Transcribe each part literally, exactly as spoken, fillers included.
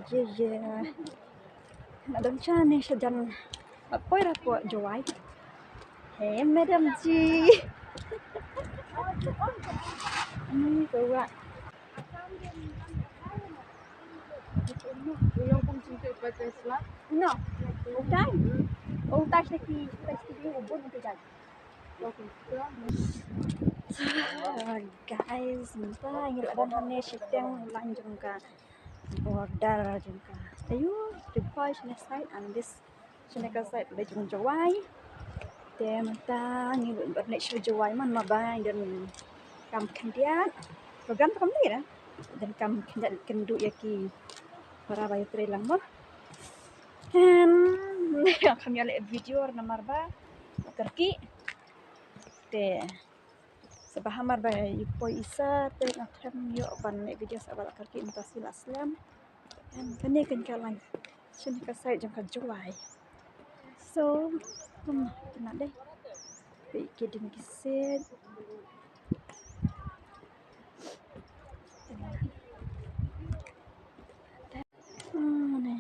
Ye ye. Nga don shane shajan. Mat poi ra poi Jowai. Hey madam ji. Ni ko wa. No. Utai. Utai seki, utai seki ubun utai. Guys, mynta ngi la don hangne shiteng lang jong ka border jong ka. Ayu, the boy shine side and this shine ka side la jong Jowai. Te mynta ngi bad ne sha Jowai man ma ba don kam khyndiat. Program kam ni da. Don kam khyndiat kynduh ïa ki para ba ïa trei lang mo. Em, kham ïa leh video namar ba kyrkieh. Te saba hamar ba i poi isa te nga khlem ïoh ban leh video saba la kyrkieh mynta shi la slem. Em, kane kan ka lain. Shane ka side jong ka Jowai. So, hmm, kena deh. Peit ki ding ki set. Hmm, ne.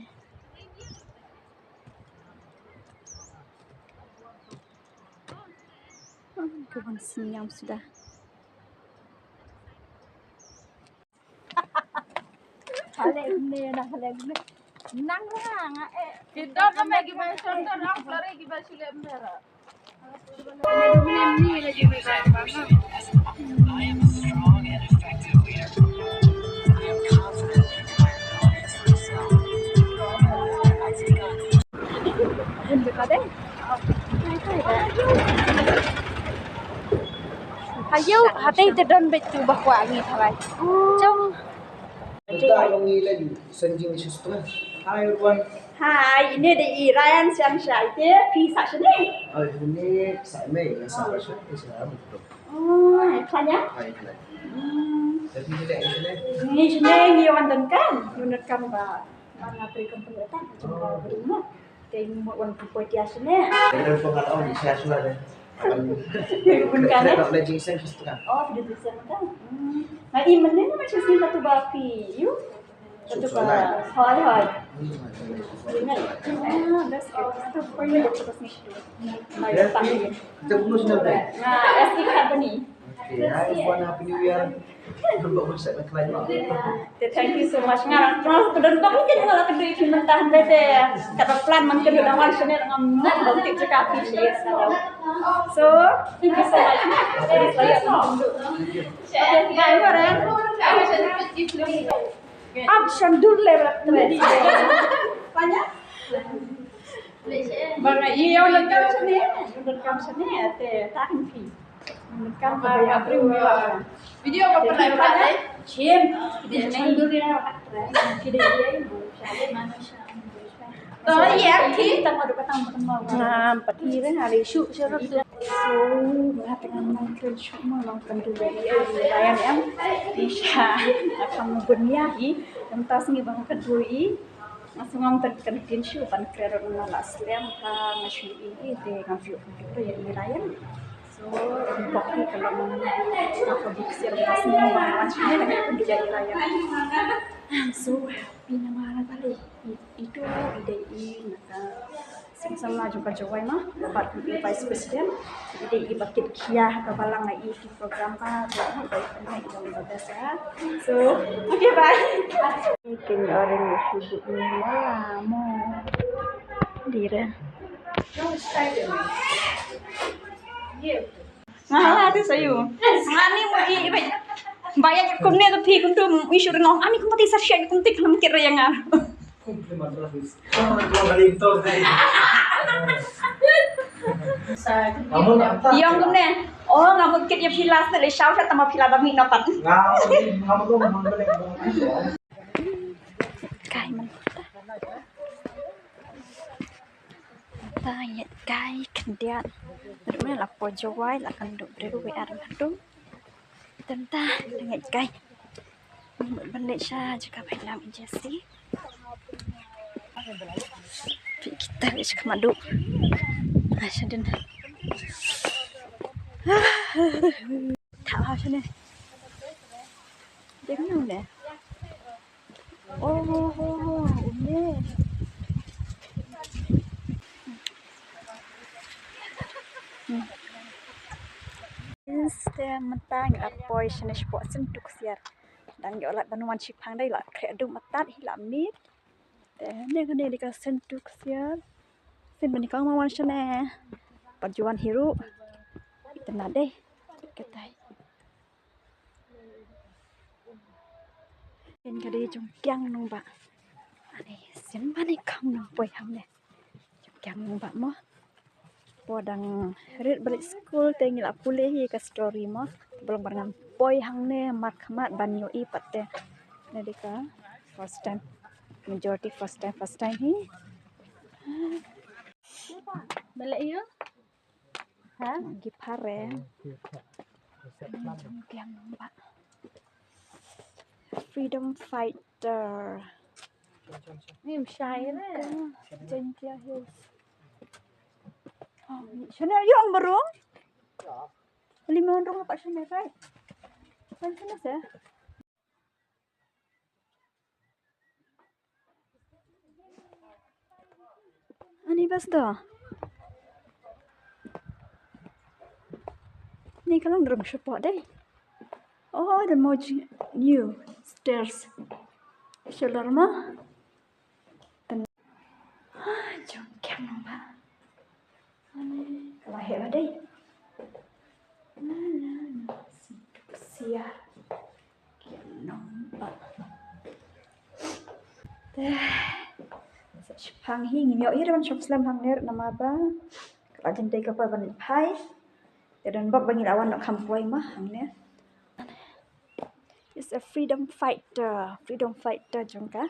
Hmm, ka wan senyum sudah. Hale ne, na hale ne. Nang ra nga, eh. Kita ka me ki ba shon ka nang klare ki ba shule mera. Hayu, hatei te don beit tu ba kwah ngi tharai. Jong. Kita long ngi lagi senjing isu setengah. Hi everyone. Hi, ine dei i Ryan Siang Shai te, phi sa shane? Oh, ini sa me, sa ba shane, sa me tu. Oh, hai khlaiñ ïa? Hai khlaiñ. Hmm. Tapi kita ini shane. Ngi shane ngi wan donkam, wan donkam ba. Ba nga trei company ata, jong ka bri mo. Te ngi mo wan poi tia shane. Te ngi poi kat on sia shua de. Bun kan, eh? Nak leh ginseng satu kan. Oh, phi ginseng kan. Hmm. Nga i mynne ma shisien katu ba phi ïoh. Katu ba. Hoi hoi. Hmm. Ini. Ah, that's good. Katu poi ni katu pas ni. Mai tak ni. Kita bunuh sini. Nah, S E company. Okay, hi everyone, happy new year. Nampak WhatsApp na khlaiñ. Te thank you so much. Nga la, nga la kynduh, nga la kynduh ïa phi mynta hynrei te katba plan man kynduh dang wan shane, ngam mut ban tip jaka phi sha. So, thank you so much. Okay, bye, Warren. Action, dur le bra. Tanya? Ba nga ïoh leh kam shane, leh kam shane, te tang phi. Kam ba ya bri mo. Video ba pernah pernah deh. Chin. Dia main dulu ya. Kita dia. To ya, ki tang adu patang patang mau. Nah, pati re hari shu syarat tu. So, nga tengah nangkyn shu ma nangkyn dulu ya. Layan em. Isha. Akan bunia hi. Entas ngi bang kedua i. Nga sngewbha ban kyndiat shuh ban kren ruh nga la slem ha nga shu ïohi te nga view computer ïa i Ryan. So bok hi ka long nga ka bok sir nga sngewbha ban wan shuh ïa i Ryan. I'm so happy namar ba lei itu i dei i na ka sing samla jong ka Jowai ma bad i vice president i dei i ba kit khia ha ka balang i Program ka, program ka, program ka, program ka. So, okay, bye. Kin orang sibuk ni lama. Dira. Nga la tu sayu. Nga ni mo i, i, ba ya kumne tu phi kum tu isu renong. Ani kum tu sar sya kum tik lam kira yang ngar. Ïong kumne. Oh, nga mut kit ïa phi last te le shaw sha tama phi la ba mih na pat. Kai man. Ta ïa kai khyndiat. Bad une la poi Jowai la kynduh briew wei ar ma dum. Tanta, tengah kai. Ban leh sha jaka bait lam Jesse. Phi kita leh sha khmat duk. Ai sha dun. Tha ha sha ne. Deng nang ne. Oh, oh, oh, oh. Te mynta ngi la poi shane shapoh Syntu Ksiar. Dang ïoh lad ban wan shipang dei la khreh dum atat hi la miet. Te ne kane dei ka Syntu Ksiar. Sien bani kong ma wan shane. Pat ju wan hi ruh. Te na dei. Katai. Ken ka dei jong kiang nongbah. Ani sien bani kong nong poi hangne. Jong kiang nongbah mo. Poi dang rit balik skul te ngi la pule hi ka story mo. Te ba long ba ngan poi hangne markhmat ban ïohi pat te. Ne dei ka first time. Majority first time, first time hi. Balik ïa. Ha? Ki phare. Jong kiang nongbah. Freedom fighter. Ni mshai re. Jaintia Hills. Oh, shane ïoh ong barung. Lima ong rung apa shane, right? Kan shane se. Ani bas da. Ni ka long rung shapoh dei. Oh, the Moj new stairs. Shalor ma. Jong kiang nongbah. Ani ka la heh ba dei. Syntu Ksiar. Kiang nongbah. Te sa shipang hi ngim ïoh hi ruh ban shong slem hangne namar ba ka la jin dei ka poi ban phai. Te don bok ba ngi la wan noh kham poi ma hangne. Is a freedom fighter, freedom fighter jong ka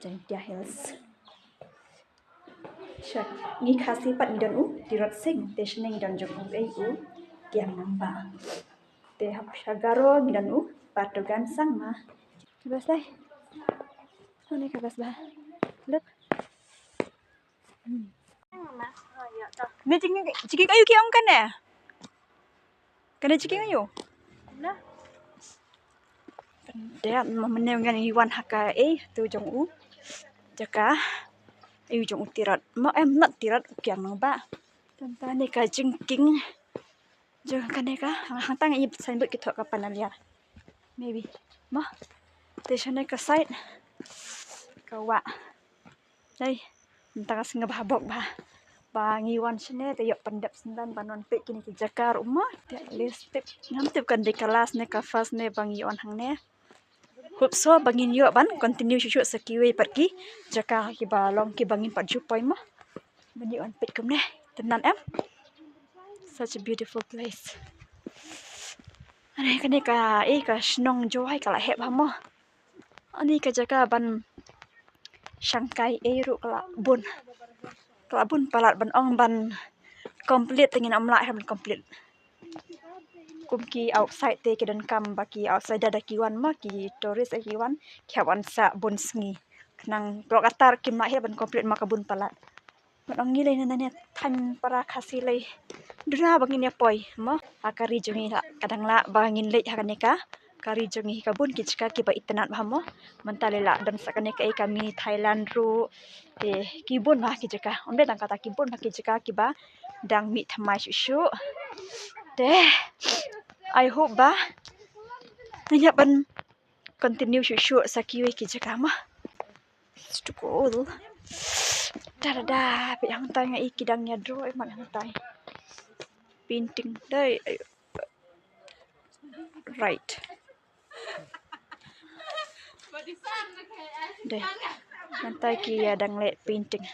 Jaintia Hills. Sha ngi Khasi pat ngi don u Tirot Sing, te shane ngi don jong u ei u Kiang Nangbah. Te hap sha Garo ngi don u Patogan Sangma. Bas dei. Sane ka bas ba. Look. Ne jingkieng, jingkieng aïu ki ong kane? Kane jingkieng aïu? Dei ma mynne ngan ïa wan ha ka ei tu jong u jaka. Aïu jong u Tirot. Ma em not Tirot u Kiang Nangbah. Tang kane ka jingkieng. Jong kane ka hang, hangta nga ïa signboard ki thoh ka Panalia. Maybe. Mo. Te shane ka side. Ka wah. Dei. Mynta ka sngi ba bok ba. Ba ngi wan shane te ïoh pyndep syndon ban wan peit kine ki jaka ruh mo. Te at least tip ngam tip kan dei ka last ne ka first ne ba ngi wan hangne. Hope so ba ngin ïoh ban continue shuh shuh sa kiwei pat ki jaka kiba long kiba ngin pat ju poi mo. Ban ïoh ban peit kumne. Tynat em. Such a beautiful place. Ani kane ka ei ka shnong Jowai ka la heh bha mo. Ani ka jaka ban shangkai ei ruh ka la bun. Ka la bun palat ban ong ban complete te ngin ym lah ban complete. Kum ki outside te ki donkam ba ki outsider da ki wan ma ki tourist ki wan ki hap wan sah bun sngi. Khnang klok katta kim lah hi ban complete ma ka bun palat. Ngan ong ngi lei na ne thaiñ para Khasi lei duna ba ngin ïa poi mo ha ka ri jong ngi la ka dang lah ba ngin leit ha kane ka ka ri jong ngi ka bun ki jaka kiba itynnat bha mo. Mynta lei la don sa kane ka ei ka mini Thailand ruh. Te ki bun bha ki jaka. Ym dei tang kata ki bun bha ki jaka kiba dang mih thymmai shuh shuh. Te I hope ba ngin ïa ban continue shuh shuh sa kiwei ki jaka mo. Stukul. Da da da, peit hangtai nga i ki dang ïa draw, eh, mat hangtai. Painting dei. Right. Dei. Hangtai ki ïa dang leh painting.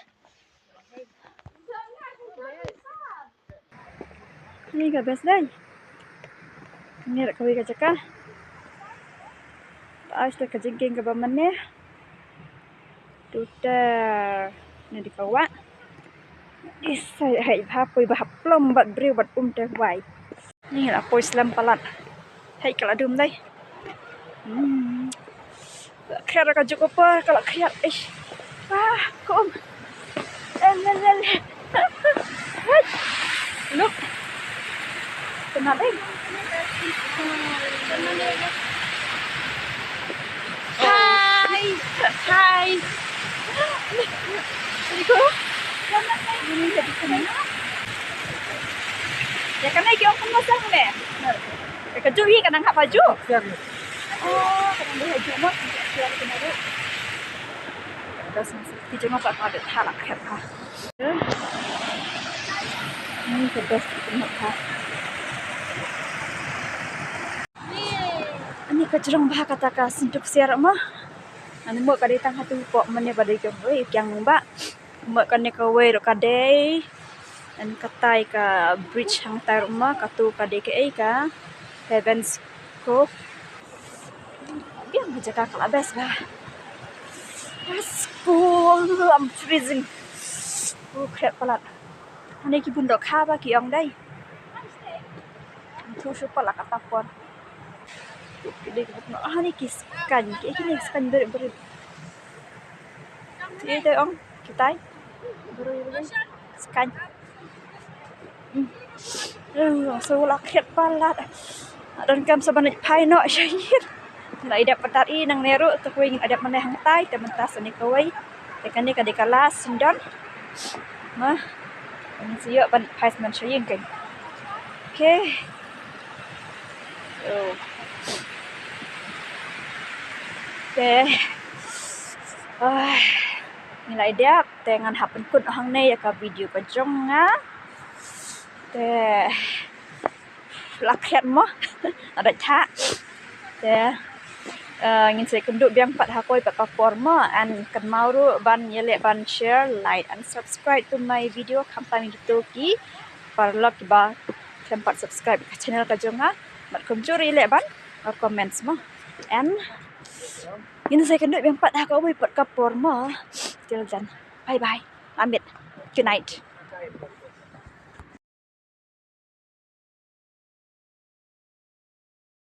Ni ka best dei. Ni ka wei ka jaka. Ai sta ka jingkieng kaba mane. Tuter. Ni di ka wah. Isai hai bha poi bha plom bad briew bad um te wai. Ni la poi slem palat. Hai ka la dum dei. Hmm. Khriat ka juk apa ka la khriat. Ish. Ah, kom. Eh, le, le, le. Look. Kenal eh. Hai. Hai. Ïa kane ki ong kumno sa ne? Ïa ka juh hi ka nang hap ha juh. Oh, ka nang hap ha juh mo. Ki jong nga pat ka dei ha la khet ha. Ni ka best ki nang hap ha. Ani ka jrong bha kata ka synduk siar ma. Ani mo ka dei tang hatu pok mane ba dei ka wei kiang ba. Mo kane ka wei ruh ka dei. An katai ka bridge hangtai ruh ma katu ka dei ka ei ka Heaven's Cove. Biang ka jaka ka la best ba. It's cool, I'm freezing. Oh, khreh palat. Ani ki bun dohkha ba ki ong dei. Thu shu pala kata por. Ki dei ki bun, ah, ani ki skaiñ, ki, ki ni skaiñ beri beri. Ki dei ong, kitai. Beri beri. Skaiñ. Hmm. Eh, so la khreh palat. Don kam sa ban phai noh sha ïing. Ngi la ïadep pat i nangne ruh, te kawei ngin ïadep mynne hangtai, te mynta sa ne kawei. Te kane ka dei ka last syndon. Ma. Ngin sa ïoh ban phai sha ïing kein. Okay. Oh. Te. Ah. Ngi la ïadep, te ngan hap pynkut hangne ïa ka video ka jong nga. Te. La khreh mo. Ada cha. Te, eh, ngin sa ïakynduh biang pat ha kawei pat ka por mo, and kynmaw ruh ban ïaleh ban share, like and subscribe to my video, khamtam ïa kito ki paralok kiba khlem pat subscribe ka channel ka jong nga, bad kumjuh ruh ïaleh ban, eh, comments mo. And ngin sa ïakynduh biang pat ha kawei pat ka por mo. Till then, bye bye. Amit. Good night.